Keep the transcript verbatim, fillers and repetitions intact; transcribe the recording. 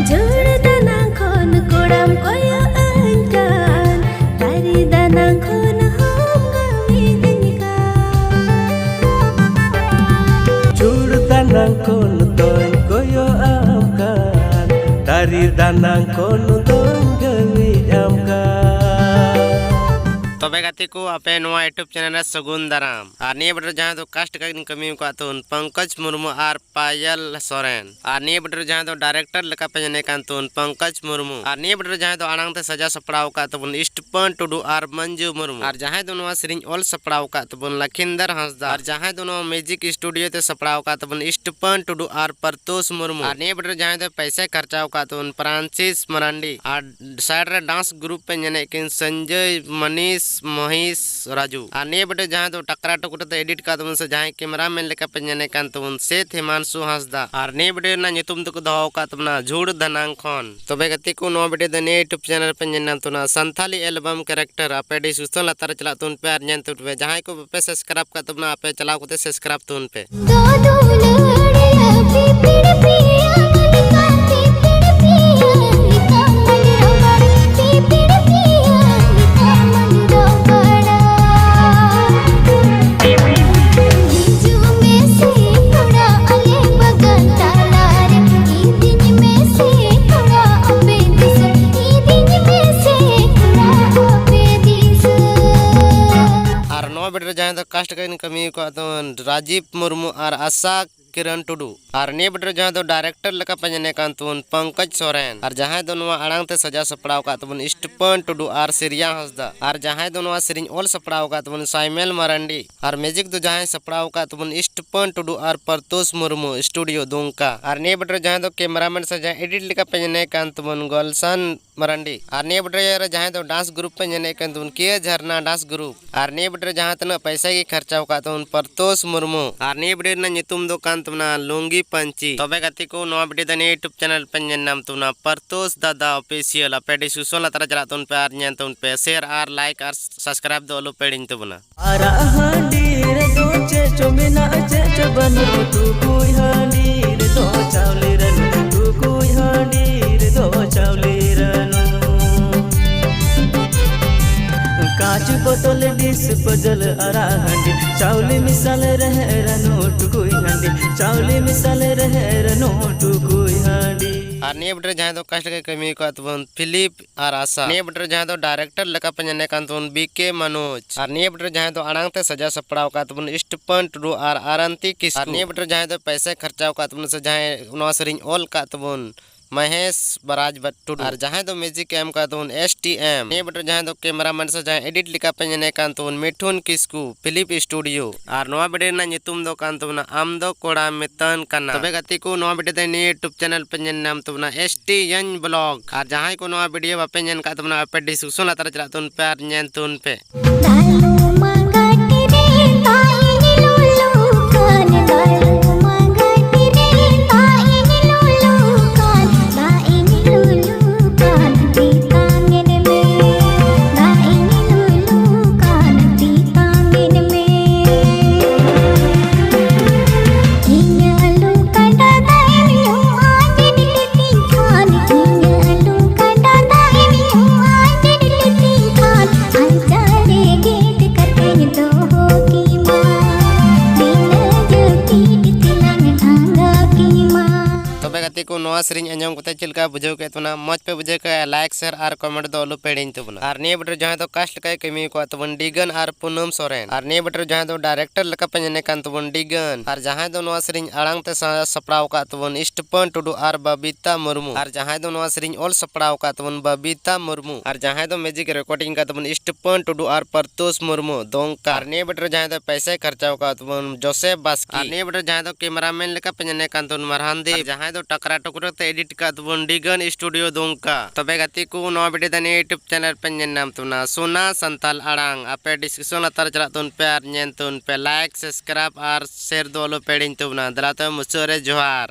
ᱡᱷᱩᱲ ᱫᱟᱱᱟᱝ ᱠᱷᱚᱱ ᱠᱚᱲᱟᱢ ᱠᱚᱭᱚᱜ ᱟᱹᱧ ᱠᱟᱱ, ᱛᱟᱹᱨᱤ ᱫᱟᱱᱟᱝ ᱠᱷᱚᱱ ᱦᱚᱸᱢ ᱜᱟᱹᱣᱤᱡ ᱟᱹᱧ ᱠᱟᱱ᱾ ᱡᱷᱩᱲ ᱫᱟᱱᱟᱝ ᱠᱷᱚᱱ ᱫᱚᱧ ᱠᱚᱭᱚᱜ ᱟᱢ ᱠᱟᱱ, ᱛᱟᱹᱨᱤ ᱫᱟᱱᱟᱝ ᱠᱷᱚᱱ ᱫᱚᱧ ᱜᱟᱹᱣᱤᱡ ᱟᱢ ᱠᱟᱱ᱾ ᱛᱚᱵᱮ ᱜᱟᱛᱮ ᱠᱚ, ᱟᱯᱮ ᱱᱚᱣᱟ YouTube channel ᱨᱮ ᱥᱟᱹᱜᱩᱱ ᱫᱟᱨᱟᱢ᱾ ᱟᱨ ᱱᱤᱭᱟᱹ video ᱨᱮ ᱡᱟᱦᱟᱸᱭ ᱫᱚ cast ᱠᱟᱛᱮ ᱠᱤᱱ ᱠᱟᱹᱢᱤ ᱟᱠᱟᱫ ᱛᱟᱵᱚᱱ ᱯᱚᱝᱠᱚᱡᱽ ᱢᱩᱨᱢᱩ ᱟᱨ ᱯᱟᱭᱮᱞ ᱥᱚᱨᱮᱱ᱾ ᱟᱨ ᱱᱤᱭᱟᱹ video ᱨᱮ ᱡᱟᱦᱟᱸᱭ ᱫᱚ director ᱞᱮᱠᱟ ᱯᱮ ᱧᱮᱞᱮ ᱠᱟᱱ ᱛᱟᱵᱚᱱ ᱯᱚᱝᱠᱚᱡᱽ ᱢᱩᱨᱢᱩ᱾ ᱟᱨ ᱱᱤᱭᱟᱹ video ᱨᱮ ᱡᱟᱦᱟᱸᱭ ᱫᱚ ᱟᱲᱟᱝ ᱛᱮ ᱥᱟᱡᱟᱣ ᱥᱟᱯᱲᱟᱣ ᱟᱠᱟᱫ ᱛᱟᱵᱚᱱ ᱥᱴᱤᱯᱷᱟᱱ ᱴᱩᱰᱩ ᱟᱨ ᱢᱚᱧᱡᱩ ᱢᱩᱨᱢᱩ᱾ ᱟᱨ ᱡᱟᱦᱟᱸᱭ ᱫᱚ ᱱᱚᱣᱟ ᱥᱮᱨᱮᱧ ᱚᱞ ᱥᱟᱯᱲᱟᱣ ᱟᱠᱟᱫ ᱛᱟᱵᱚᱱ ᱞᱟᱠᱷᱤᱱᱫᱚᱨ ᱦᱟᱸᱥᱫᱟ᱾ ᱟᱨ ᱡᱟᱦᱟᱸᱭ ᱫᱚ ᱱᱚᱣᱟ music studio ᱛᱮ ᱥᱟᱯᱲᱟᱣ ᱟᱠᱟᱫ ᱛᱟᱵᱚᱱ ᱥᱴᱤᱯᱷᱟᱱ ᱴᱩᱰᱩ ᱟᱨ ᱯᱟᱨᱛᱳᱥ ᱢᱩᱨᱢᱩ᱾ ᱟᱨ ᱱᱤᱭᱟᱹ video ᱨᱮ ᱡᱟᱦᱟᱸᱭ ᱫᱚ ᱯᱚᱭᱥᱟᱭ ᱠᱷᱚᱨᱪᱟᱣ ᱟᱠᱟᱫ ᱛᱟᱵᱚᱱ ᱯᱷᱨᱟᱱᱥᱤᱥ ᱢᱟᱨᱟᱱᱰᱤ᱾ ᱟᱨ side ᱨᱮ dance group ᱯᱮ ᱧᱮᱞᱮᱫ ᱠᱤᱱ ᱥᱚᱧᱡᱚᱭ, ᱢᱚᱱᱤᱥ, ᱢᱚᱦᱤᱥ, ᱨᱟᱡᱩ᱾ ᱟᱨ ᱱᱤᱭᱟᱹ video ᱡᱟᱦᱟᱸᱭ ᱫᱚ ᱴᱟᱠᱨᱟ ᱴᱩᱠᱨᱟ ᱛᱮ edit ᱠᱟᱜ ᱛᱟᱵᱚᱱ ᱥᱮ ᱡᱟᱦᱟᱸᱭ cameraman ᱞᱮᱠᱟ ᱯᱮ ᱧᱮᱞᱮ ᱠᱟᱱ ᱛᱟᱵᱚᱱ ᱥᱮᱛ ᱦᱤᱢᱟᱱᱥᱩ ᱦᱟᱸᱥᱫᱟ᱾ ᱟᱨ ᱱᱤᱭᱟᱹ video ᱨᱮᱱᱟᱜ ᱧᱩᱛᱩᱢ ᱫᱚᱠᱚ ᱫᱚᱦᱚ ᱟᱠᱟᱫ ᱛᱟᱵᱚᱱᱟ ᱡᱷᱩᱲ ᱫᱟᱱᱟᱝ ᱠᱷᱚᱱ᱾ ᱛᱚᱵᱮ ᱜᱟᱛᱮ ᱠᱚ, ᱱᱚᱣᱟ video ᱫᱚ ᱱᱤᱭᱟᱹ YouTube channel ᱨᱮ ᱯᱮ ᱧᱮᱞ ᱧᱟᱢ ᱛᱟᱵᱚᱱᱟ ᱥᱟᱱᱛᱷᱟᱞᱤ album character᱾ ᱟᱯᱮ description ᱞᱟᱛᱟᱨ ᱨᱮ ᱪᱟᱞᱟᱜ ᱛᱟᱵᱚᱱ ᱯᱮ ᱟᱨ ᱧᱮᱞ ᱛᱟᱵᱚᱱ ᱯᱮ᱾ ᱡᱟᱦᱟᱸᱭ ᱠᱚ ᱵᱟᱯᱮ subscribe ᱠᱟᱜ ᱛᱟᱵᱚᱱᱟ, ᱟᱯᱮ ᱪᱟᱞᱟᱣ ᱠᱟᱛᱮ subscribe ᱛᱟᱵᱚᱱ ᱯᱮ᱾ ᱫᱚ ᱫᱩᱞᱟᱹᱲᱤᱭᱟᱹ ᱯᱤᱯᱤᱲ ᱯᱤᱭᱟᱹ ᱞᱮᱠᱟ, ᱯᱤᱯᱤᱲ ᱯᱤᱭᱟᱹ ᱞᱮᱠᱟ ᱢᱟᱹᱰᱨᱟᱹᱣᱟᱲ, ᱯᱤᱯᱤᱲ ᱯᱤᱭᱟᱹ ᱞᱮᱠᱟ ᱢᱟᱹᱰᱨᱟᱹᱣᱟᱲ᱾ ᱦᱤᱡᱩᱜ ᱢᱮᱥᱮ ᱠᱚᱲᱟ ᱟᱞᱮ ᱵᱟᱜᱟᱱ ᱛᱟᱞᱟᱨᱮ, ᱤᱫᱤᱧ ᱢᱮᱥᱮ ᱠᱚᱲᱟ ᱟᱯᱮ ᱫᱤᱥᱚᱢ, ᱤᱫᱤᱧ ᱢᱮᱥᱮ ᱠᱚᱲᱟ ᱟᱯᱮ ᱫᱤᱥᱚᱢ᱾ ᱟᱨ ᱱᱚᱣᱟ video ᱨᱮ ᱡᱟᱦᱟᱸᱭ ᱫᱚ cast ᱠᱟᱛᱮ ᱠᱟᱹᱢᱤ ᱟᱠᱟᱫ ᱛᱟᱵᱚᱱ ᱨᱟᱡᱤᱵᱽ ᱢᱩᱨᱢᱩ ᱟᱨ ᱟᱥᱟ ᱠᱤᱨᱚᱱ ᱴᱩᱰᱩ᱾ ᱟᱨ ᱱᱤᱭᱟᱹ video ᱨᱮ ᱡᱟᱦᱟᱸᱭ ᱫᱚ director ᱞᱮᱠᱟ ᱯᱮ ᱧᱮᱞᱮ ᱠᱟᱱ ᱛᱟᱵᱚᱱ ᱯᱚᱝᱠᱚᱡᱽ ᱥᱚᱨᱮᱱ᱾ ᱟᱨ ᱡᱟᱦᱟᱸᱭ ᱫᱚ ᱱᱚᱣᱟ ᱟᱲᱟᱝ ᱛᱮ ᱥᱟᱡᱟᱣ ᱥᱟᱯᱲᱟᱣ ᱟᱠᱟᱫ ᱛᱟᱵᱚᱱ ᱥᱴᱤᱯᱷᱟᱱ ᱴᱩᱰᱩ ᱟᱨ ᱥᱤᱨᱤᱭᱟ ᱦᱟᱸᱥᱫᱟ᱾ ᱟᱨ ᱡᱟᱦᱟᱸᱭ ᱫᱚ ᱱᱚᱣᱟ ᱥᱮᱨᱮᱧ ᱚᱞ ᱥᱟᱯᱲᱟᱣ ᱟᱠᱟᱫ ᱛᱟᱵᱚᱱ ᱥᱟᱭᱢᱮᱞ ᱢᱟᱨᱟᱱᱰᱤ᱾ ᱟᱨ music ᱫᱚ ᱡᱟᱦᱟᱸᱭ ᱥᱟᱯᱲᱟᱣ ᱟᱠᱟᱫ ᱛᱟᱵᱚᱱ ᱥᱴᱤᱯᱷᱟᱱ ᱴᱩᱰᱩ ᱟᱨ ᱯᱟᱨᱛᱳᱥ ᱢᱩᱨᱢᱩ, studio ᱫᱩᱢᱠᱟ᱾ ᱟᱨ ᱱᱤᱭᱟᱹ video ᱨᱮ ᱡᱟᱦᱟᱸᱭ ᱫᱚ cameraman ᱥᱮ ᱡᱟᱦᱟᱸᱭ edit ᱞᱮᱠᱟ ᱯᱮ ᱧᱮᱞᱮ ᱠᱟᱱ ᱛᱟᱵᱚᱱ ᱜᱚᱞᱥᱟᱱ ᱢᱟᱨᱟᱱᱰᱤ᱾ ᱟᱨ ᱱᱤᱭᱟᱹ video ᱨᱮ ᱡᱟᱦᱟᱸᱭ ᱫᱚ dance group ᱯᱮ ᱧᱮᱞᱮᱫ ᱠᱟᱱ ᱛᱟᱵᱚᱱ ᱠᱮ ᱡᱷᱟᱨᱱᱟ dance group᱾ ᱟᱨ ᱱᱤᱭᱟᱹ video ᱨᱮ ᱡᱟᱦᱟᱸ ᱛᱤᱱᱟᱹᱜ ᱯᱚᱭᱥᱟ ᱜᱮ ᱠᱷᱚᱨᱪᱟᱣ ᱟᱠᱟᱫ ᱛᱟᱵᱚᱱ ᱯᱟᱨᱛᱳᱥ ᱢᱩᱨᱢᱩ᱾ ᱟᱨ ᱱᱤᱭᱟᱹ video ᱨᱮᱱᱟᱜ ᱧᱩᱛᱩᱢ ᱫᱚ ᱠᱟᱱ ᱛᱟᱵᱚᱱᱟ ᱞᱩᱝᱜᱤ ᱯᱟᱹᱧᱪᱤ᱾ ᱛᱚᱵᱮ ᱜᱟᱛᱮ ᱠᱚ, ᱱᱚᱣᱟ video ᱫᱚ ᱱᱤᱭᱟᱹ YouTube channel ᱯᱮ ᱧᱮᱞ ᱧᱟᱢ ᱛᱟᱵᱚᱱᱟ ᱯᱟᱨᱛᱳᱥ ᱫᱟᱫᱟ Official᱾ ᱟᱯᱮ description ᱞᱟᱛᱟᱨ ᱨᱮ ᱪᱟᱞᱟᱜ ᱛᱟᱵᱚᱱ ᱯᱮ ᱟᱨ ᱧᱮᱞ ᱛᱟᱵᱚᱱ ᱯᱮ, share ᱟᱨ like ᱟᱨ subscribe ᱫᱚ ᱟᱞᱚ ᱯᱮ ᱦᱤᱲᱤᱧ ᱛᱟᱵᱚᱱᱟ᱾ ᱟᱨᱟᱜ ᱦᱟᱺᱰᱤ ᱨᱮᱫᱚ ᱪᱮᱫ ᱪᱚ ᱢᱮᱱᱟᱜ, ᱪᱮᱫ ᱪᱚ ᱵᱟᱹᱱᱩᱜ᱾ ᱴᱩᱠᱩᱡ ᱦᱟᱺᱰᱤ ᱨᱮᱫᱚ ᱪᱟᱣᱞᱮ ᱨᱮ ᱴᱩᱠᱩᱡ ᱦᱟᱺᱰᱤ ᱪᱟᱣᱞᱮ ᱢᱮᱥᱟᱞ ᱨᱮ ᱨᱟᱱᱩ ᱴᱩᱠᱩᱭ ᱦᱟᱺᱰᱤ, ᱪᱟᱣᱞᱮ ᱢᱮᱥᱟᱞ ᱨᱮ ᱨᱟᱱᱩ ᱴᱩᱠᱩᱭ ᱦᱟᱺᱰᱤ᱾ ᱟᱨ ᱱᱤᱭᱟᱹ video ᱨᱮ ᱡᱟᱦᱟᱸᱭ ᱫᱚ cast ᱞᱮᱠᱟ ᱠᱟᱹᱢᱤ ᱟᱠᱟᱫ ᱛᱟᱵᱚᱱ ᱯᱷᱤᱞᱤᱯ ᱟᱨ ᱟᱥᱟ᱾ ᱱᱤᱭᱟᱹ video ᱨᱮ ᱡᱟᱦᱟᱸᱭ ᱫᱚ director ᱞᱮᱠᱟ ᱯᱮ ᱧᱮᱞᱮ ᱠᱟᱱ ᱛᱟᱵᱚᱱ ᱵᱤ ᱠᱮ ᱢᱟᱱᱳᱡᱽ᱾ ᱟᱨ ᱱᱤᱭᱟᱹ video ᱨᱮ ᱡᱟᱦᱟᱸᱭ ᱫᱚ ᱟᱲᱟᱝ ᱛᱮ ᱥᱟᱡᱟᱣ ᱥᱟᱯᱲᱟᱣ ᱟᱠᱟᱫ ᱛᱟᱵᱚᱱ ᱥᱴᱤᱯᱷᱟᱱ ᱴᱩᱰᱩ ᱟᱨ ᱟᱨᱟᱱᱛᱤ ᱠᱤᱥᱠᱩ᱾ ᱟᱨ ᱱᱤᱭᱟᱹ video ᱨᱮ ᱡᱟᱦᱟᱸᱭ ᱫᱚ ᱯᱚᱭᱥᱟᱭ ᱠᱷᱚᱨᱪᱟᱣ ᱟᱠᱟᱫ ᱛᱟᱵᱚᱱᱟ ᱥᱮ ᱡᱟᱦᱟᱸᱭ ᱱᱚᱣᱟ ᱥᱮᱨᱮᱧ ᱚᱞ ᱟᱠᱟᱫ ᱛᱟᱵᱚᱱ ᱢᱚᱦᱮᱥ ᱵᱟᱨᱟᱡᱽ ᱵᱟ-, ᱴᱩᱰᱩ᱾ ᱟᱨ ᱡᱟᱦᱟᱸᱭ ᱫᱚ music ᱮ ᱮᱢ ᱟᱠᱟᱫ ᱛᱟᱵᱚᱱ ᱮᱥ ᱴᱤ ᱮᱢ᱾ ᱱᱤᱭᱟᱹ video ᱨᱮ ᱡᱟᱦᱟᱸᱭ ᱫᱚ cameraman ᱥᱮ ᱡᱟᱦᱟᱸᱭ edit ᱞᱮᱠᱟ ᱯᱮ ᱧᱮᱞᱮ ᱠᱟᱱ ᱛᱟᱵᱚᱱ ᱢᱤᱴᱷᱩᱱ ᱠᱤᱥᱠᱩ, ᱯᱷᱤᱞᱤᱯ ᱥᱴᱩᱰᱤᱭᱳ᱾ ᱟᱨ ᱱᱚᱣᱟ video ᱨᱮᱱᱟᱜ ᱧᱩᱛᱩᱢ ᱫᱚ ᱠᱟᱱ ᱛᱟᱵᱚᱱᱟ ᱟᱢ ᱫᱚ ᱠᱚᱲᱟ ᱢᱮᱛᱟᱱ ᱠᱟᱱᱟ᱾ ᱛᱚᱵᱮ ᱜᱟᱛᱮ ᱠᱚ, ᱱᱚᱣᱟ video ᱫᱚ ᱱᱤᱭᱟᱹ YouTube channel ᱯᱮ ᱧᱮᱞ ᱧᱟᱢ ᱛᱟᱵᱚᱱᱟ, ᱮᱥ ᱴᱤ ᱮᱱ vlog᱾ ᱟᱨ ᱡᱟᱦᱟᱸᱭ ᱠᱚ ᱱᱚᱣᱟ video ᱵᱟᱯᱮ ᱧᱮᱞ ᱠᱟᱜ ᱛᱟᱵᱚᱱᱟ, ᱟᱯᱮ description ᱞᱟᱛᱟᱨ ᱨᱮ ᱪᱟᱞᱟᱜ ᱛᱟᱵᱚᱱ ᱯᱮ ᱟᱨ ᱧᱮᱞ ᱛᱟᱵᱚᱱ ᱯᱮ᱾ ᱫᱟᱞᱩ ᱢᱟᱸᱜᱟᱴ ᱨᱮ ᱫᱟᱜ ᱤᱧ ᱞᱩᱞᱩ ᱠᱟᱱ, ᱫᱟᱞᱩ ᱢᱟᱸᱜᱟᱴ ᱨᱮ ᱫᱟᱜ ᱤᱧ ᱞᱩᱞᱩ ᱠᱟᱱ, ᱫᱟᱜ ᱤᱧ ᱞᱩᱞᱩ ᱠᱟᱱ, ᱛᱮᱛᱟᱝ ᱮᱱ ᱢᱮ, ᱫᱟᱜ ᱤᱧ ᱞᱩᱞᱩ ᱠᱟᱱ, ᱛᱮᱛᱟᱝ ᱮᱱ ᱢᱮ᱾ ᱤᱧᱟᱹᱜ ᱟᱹᱞᱩ ᱠᱟᱸᱰᱟ ᱫᱟᱜ ᱮᱢ ᱧᱩ ᱟᱸᱡᱮᱫ ᱞᱤᱛᱤᱧ ᱠᱷᱟᱱ, ᱤᱧᱟᱹᱜ ᱟᱹᱞᱩ ᱠᱟᱸᱰᱟ ᱫᱟᱜ ᱮᱢ ᱧᱩ ᱟᱸᱡᱮᱫ ᱞᱤᱛᱤᱧ ᱠᱷᱟᱱ, ᱟᱧᱪᱟᱨ ᱨᱮ ᱜᱮᱫ ᱠᱟᱛᱮᱧ ᱫᱚᱦᱚ ᱠᱮᱢᱟ, ᱵᱤᱱᱟᱹ ᱡᱟᱹᱯᱤᱫ ᱛᱮᱞᱟᱝ ᱟᱸᱜᱟ ᱠᱮᱢᱟ᱾ ᱛᱚᱵᱮ ᱜᱟᱛᱮ ᱠᱚ, ᱱᱚᱣᱟ ᱥᱮᱨᱮᱧ ᱟᱸᱡᱚᱢ ᱠᱟᱛᱮ ᱪᱮᱫ ᱞᱮᱠᱟ ᱵᱩᱡᱷᱟᱹᱣ ᱠᱮᱫ ᱛᱟᱵᱚᱱᱟ? ᱢᱚᱡᱽ ᱯᱮ ᱵᱩᱡᱷᱟᱹᱣ ᱠᱮᱫᱟ, like, share ᱟᱨ comment ᱫᱚ ᱟᱞᱚ ᱯᱮ ᱦᱤᱲᱤᱧ ᱛᱟᱵᱚᱱᱟ᱾ ᱟᱨ ᱱᱤᱭᱟᱹ video ᱨᱮ ᱡᱟᱦᱟᱸᱭ ᱫᱚ cast ᱞᱮᱠᱟᱭ ᱠᱟᱹᱢᱤ ᱟᱠᱟᱫ ᱛᱟᱵᱚᱱ ᱰᱤᱜᱟᱱ ᱟᱨ ᱯᱩᱱᱟᱢ ᱥᱚᱨᱮᱱ᱾ ᱟᱨ ᱱᱤᱭᱟᱹ video ᱨᱮ ᱡᱟᱦᱟᱸᱭ ᱫᱚ director ᱞᱮᱠᱟ ᱯᱮ ᱧᱮᱞᱮ ᱠᱟᱱ ᱛᱟᱵᱚᱱ ᱰᱤᱜᱟᱱ᱾ ᱟᱨ ᱡᱟᱦᱟᱸᱭ ᱫᱚ ᱱᱚᱣᱟ ᱥᱮᱨᱮᱧ ᱟᱲᱟᱝ ᱛᱮ ᱥᱟ-, ᱥᱟᱯᱲᱟᱣ ᱟᱠᱟᱫ ᱛᱟᱵᱚᱱ ᱥᱴᱤᱯᱷᱟᱱ ᱴᱩᱰᱩ ᱟᱨ ᱵᱟᱵᱤᱛᱟ ᱢᱩᱨᱢᱩ᱾ ᱟᱨ ᱡᱟᱦᱟᱸᱭ ᱫᱚ ᱱᱚᱣᱟ ᱥᱮᱨᱮᱧ ᱚᱞ ᱥᱟᱯᱲᱟᱣ ᱟᱠᱟᱫ ᱛᱟᱵᱚᱱ ᱵᱟᱵᱤᱛᱟ ᱢᱩᱨᱢᱩ᱾ ᱟᱨ ᱡᱟᱦᱟᱸᱭ ᱫᱚ music recording ᱟᱠᱟᱫ ᱛᱟᱵᱚᱱ ᱥᱴᱤᱯᱷᱟᱱ ᱴᱩᱰᱩ ᱟᱨ ᱯᱟᱨᱛᱳᱥ ᱢᱩᱨᱢᱩ ᱫᱚᱝᱠᱟ᱾ ᱟᱨ ᱱᱤᱭᱟᱹ video ᱨᱮ ᱡᱟᱦᱟᱸᱭ ᱫᱚ ᱯᱚᱭᱥᱟᱭ ᱠᱷᱚᱨᱪᱟᱣ ᱟᱠᱟᱫ ᱛᱟᱵᱚᱱ ᱡᱳᱥᱮᱯ ᱵᱟᱥᱠᱮ᱾ ᱟᱨ ᱱᱤᱭᱟᱹ video ᱨᱮ ᱡᱟᱦᱟᱸᱭ ᱫᱚ cameraman ᱞᱮᱠᱟ ᱯᱮ ᱧᱮᱞᱮ ᱠᱟᱱ ᱛᱟᱵᱚᱱ ᱢᱟᱨᱦᱟᱱᱫᱤᱯ᱾ ᱟᱨ ᱡᱟᱦᱟᱸᱭ ᱫᱚ ᱴᱟᱠᱨᱟ ᱴᱩᱠᱨᱟ ᱛᱮ edit ᱟᱠᱟᱫ ᱛᱟᱵᱚᱱ ᱰᱤᱜᱟᱱ ᱥᱴᱩᱰᱤᱭᱳ ᱫᱚᱝᱠᱟ᱾ ᱛᱚᱵᱮ ᱜᱟᱛᱮ ᱠᱚ, ᱱᱚᱣᱟ video ᱫᱚ ᱱᱤᱭᱟᱹ YouTube channel ᱯᱮ ᱧᱮᱞ ᱧᱟᱢ ᱛᱟᱵᱚᱱᱟ, ᱥᱳᱱᱟ ᱥᱟᱱᱛᱟᱞ ᱟᱲᱟᱝ᱾ ᱟᱯᱮ description ᱞᱟᱛᱟᱨ ᱨᱮ ᱪᱟᱞᱟᱜ ᱛᱟᱵᱚᱱ ᱯᱮ ᱟᱨ ᱧᱮᱞ ᱛᱟᱵᱚᱱ ᱯᱮ, like, subscribe ᱟᱨ share ᱫᱚ ᱟᱞᱚ ᱯᱮ ᱦᱤᱲᱤᱧ ᱛᱟᱵᱚᱱᱟ᱾ ᱫᱮᱞᱟ ᱛᱚᱵᱮ ᱢᱩᱪᱟᱹᱫ ᱨᱮ ᱡᱚᱦᱟᱨ᱾